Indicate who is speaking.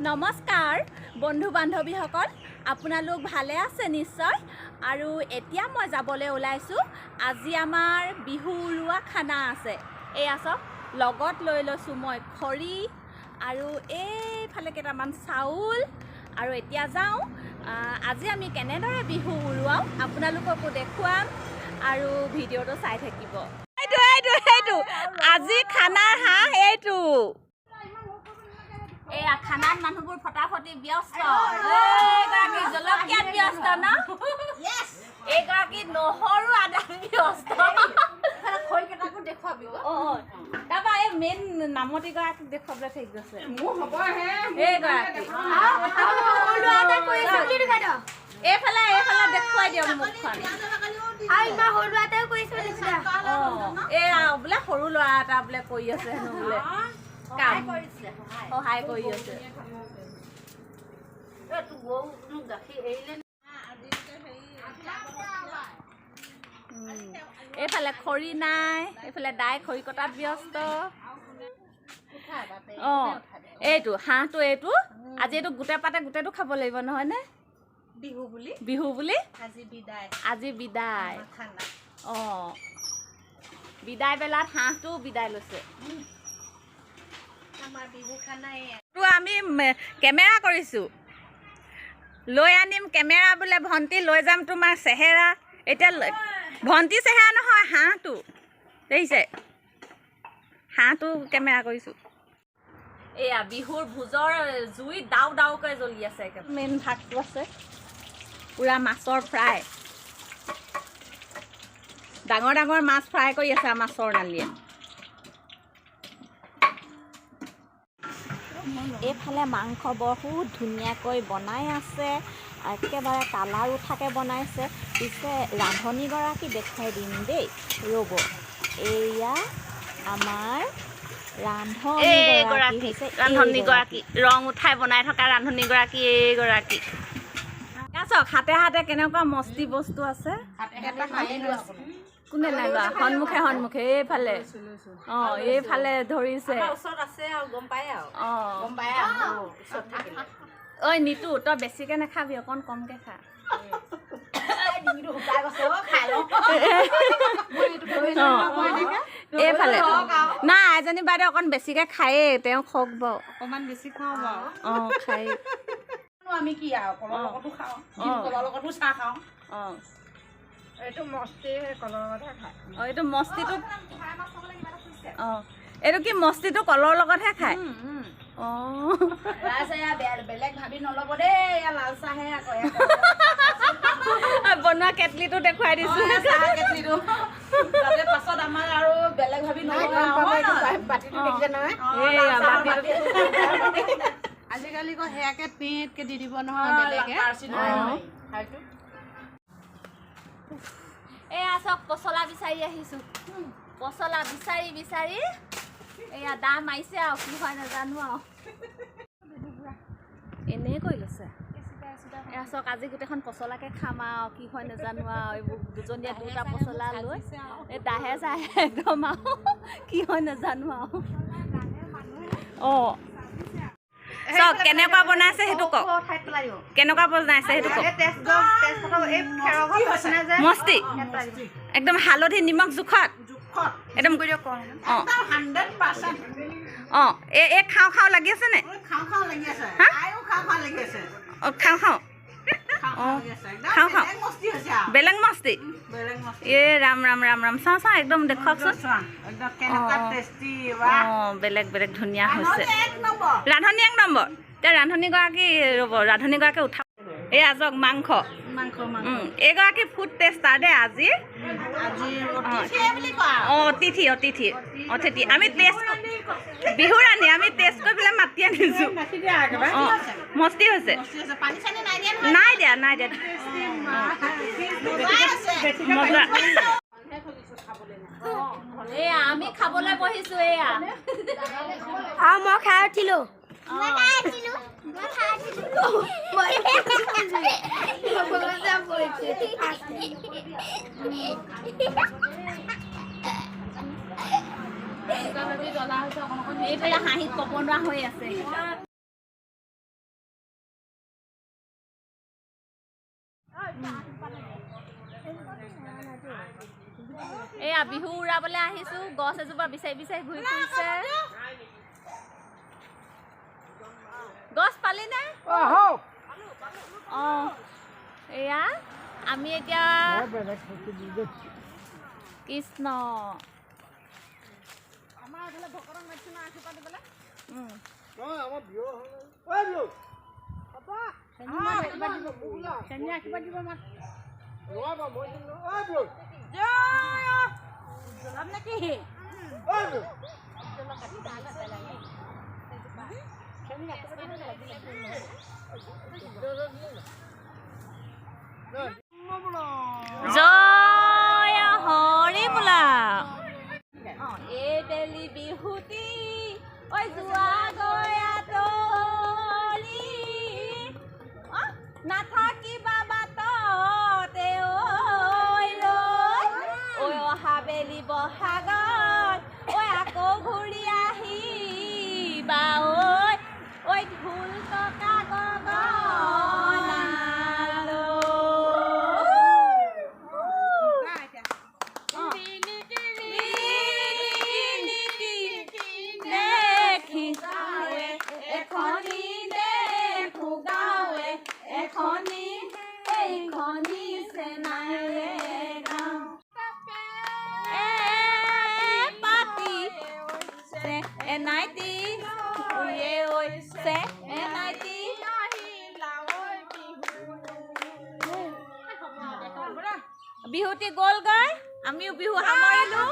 Speaker 1: নমস্কাৰ বন্ধু বান্ধৱীসকল, আপোনালোক ভালে আছে নিশ্চয়। আৰু এতিয়া মই যাবলৈ ওলাইছোঁ। আজি আমাৰ বিহু উৰুওৱা খানা আছে। এয়া চাওক, লগত লৈ লৈছোঁ মই খৰি আৰু এইফালে কেইটামান চাউল। আৰু এতিয়া যাওঁ। আজি আমি কেনেদৰে বিহু উৰুৱাওঁ আপোনালোককো দেখুৱাম আৰু ভিডিঅ'টো চাই থাকিব। এইটো এইটো এইটো আজি খানাৰ হাঁহ এইটো। এয়া খানাত মানুহবোৰ ফটাফটি ব্যস্ত। এইগৰাকী জলকীয়াত ব্যস্ত ন, এইগৰাকী নহৰু আদাত ব্যস্ত। অঁ, তাৰপৰা এই মেইন নামতিগৰাকীক দেখুৱাবলৈ থাকি গৈছে এইগৰাকী। এইফালে এইফালে দেখুৱাই দিয়ক মুখখন। অঁ, এয়া বোলে সৰু ল'ৰা এটা বোলে কৰি আছে হেনো, বোলে কাম সহায় কৰি আছে। এইফালে খৰি নাই, এইফালে দাই খৰি কটাত ব্যস্ত। অঁ, এইটো হাঁহটো, এইটো আজি এইটো গোটেই পাতে গোটেইটো খাব লাগিব নহয়নে?
Speaker 2: বিহু বুলি,
Speaker 1: বিহু বুলি
Speaker 2: আজি বিদায়,
Speaker 1: আজি বিদায়। অঁ, বিদায় বেলাত হাঁহটো বিদায় লৈছে। তো আমি কেমেৰা কৰিছোঁ, লৈ আনিম কেমেৰা বোলে ভণ্টি, লৈ যাম তোমাৰ চেহেৰা। এতিয়া ভণ্টি চেহেৰা নহয়, হাঁহটো দেখিছে, হাঁহটো কেমেৰা কৰিছোঁ। এয়া বিহুৰ ভোজৰ জুই দাও দাওকৈ জ্বলি আছে। মেইন ভাগটো আছে পূৰা মাছৰ ফ্ৰাই, ডাঙৰ ডাঙৰ মাছ ফ্ৰাই কৰি আছে মাছৰ নালিয়ে। এইফালে মাংস বহুত ধুনীয়াকৈ বনাই আছে, একেবাৰে কালাৰ উঠাকৈ বনাইছে। পিছে ৰান্ধনীগৰাকী দেখুৱাই দিম দেই, ৰ'ব। এয়া আমাৰ ৰান্ধনীগৰাকী, ৰান্ধনীগৰাকী ৰং উঠাই বনাই থকা ৰান্ধনীগৰাকী এইগৰাকী। চাওক হাতে হাতে কেনেকুৱা মস্তি বস্তু আছে। কোনে নাই লোৱা? সন্মুখে সন্মুখে এইফালে, অঁ এইফালে ধৰিছে। অঁ ঐ নিতু, তই বেছিকৈ নাখাবি, অকণ কমকৈ খা। এইফালে নাই, এজনী বাইদেউ অকণ বেছিকৈ খায়েই, তেওঁ খওক বাৰু।
Speaker 2: অকণমান বেছি খাওঁ বাৰু।
Speaker 1: অঁ খায়েই।
Speaker 2: আমি কি আৰু কলৰ লগতো খাওঁ, কলৰ লগতো চাহ খাওঁ।
Speaker 1: অঁ,
Speaker 2: এইটো মস্তি কলৰ লগতহে খায়।
Speaker 1: অঁ, এইটো মস্তিটো, অঁ এইটো কি মস্তিটো কলৰ লগতহে খায়। অঁ,
Speaker 2: বেলেগ ভাবি নল'ব দেই, লাল চাহে আকৌ
Speaker 1: বনোৱা কেটলিটো দেখুৱাই দিছোঁ।
Speaker 2: কেটলিটো পাছত আমাৰ আৰু বেলেগ ভাবি নল'ব। আজিকালি আকৌ সেয়াকে পেটকে দি দিব নহয় বেলেগে।
Speaker 1: এয়া চব পচলা বিচাৰি আহিছোঁ, পচলা বিচাৰি বিচাৰি এয়া দা মাৰিছে আৰু কি হয় নাজানো আৰু এনেই কৰি লৈছে। এয়া চাওক, আজি গোটেইখন পচলাকে খাম আৰু কি হয় নাজানো আৰু। এইবোৰ দুজনীয়ে দুটা পচলা লৈ এই দাহে চাহে একদম আৰু কি হয় নাজানো আৰু। অঁ চাওক কেনেকুৱা বনাইছে সেইটো কওক, কেনেকুৱা বনাইছে সেইটো কওক। মস্তি একদম হালধি নিমখ জোখত একদম। অঁ অঁ, এই খাওঁ খাওঁ লাগি আছে নে? অঁ খাওঁ খাওঁ, অঁ খাওঁ খাওঁ, বেলেগ মস্তি। এ ৰাম ৰাম ৰাম ৰাম, চাওঁ চাওঁ একদম দেখুৱাওকচোন। অঁ বেলেগ বেলেগ ধুনীয়া হৈছে। ৰান্ধনী এক নম্বৰ। এতিয়া ৰান্ধনীগৰাকী ৰ'ব, ৰান্ধনীগৰাকী উঠা। এই আজক মাংস, এইগৰাকী ফুড টেষ্টাৰ দেই আজি। অঁ অতিথি অতিথি অতিথি, আমি টেষ্ট বিহু ৰান্ধি আমি টেষ্ট কৰি পেলাই মাতি আনিছোঁ। অঁ মস্তি হৈছে, নাই দিয়া নাই দিয়া, মজা। এয়া আমি খাবলৈ বহিছোঁ। এয়া
Speaker 3: মই খাই উঠিলোঁ।
Speaker 1: এইফালে হাঁহিত ক'ব নোৱাৰা হৈ আছে। এয়া বিহু উৰাবলৈ আহিছোঁ। গছ এজোপা বিচাৰি বিচাৰি ঘূৰি ফুৰিছে। গছ পালি নে? অঁ, এয়া আমি এতিয়া কৃষ্ণ। জয় হৰি বোলা। এইবেলি বিহুতি ঐ যোৱা গয়া তলি, নাথাকিবা বাটতে ঐ ৰৈ। ঐ অহা বেলি বহাগত ঐ আকৌ ঘূৰি আহিবা ঐ। ঐ ঢোল টকা গগনা এখনি দেখো গাঁৱে, এখনি এইখনি চেনাইৰে গাঁও। পাতি এনাইটি ঐ চে এনাইটি। বিহুটি গ'লগৈ, আমিও বিহু সামৰিলো।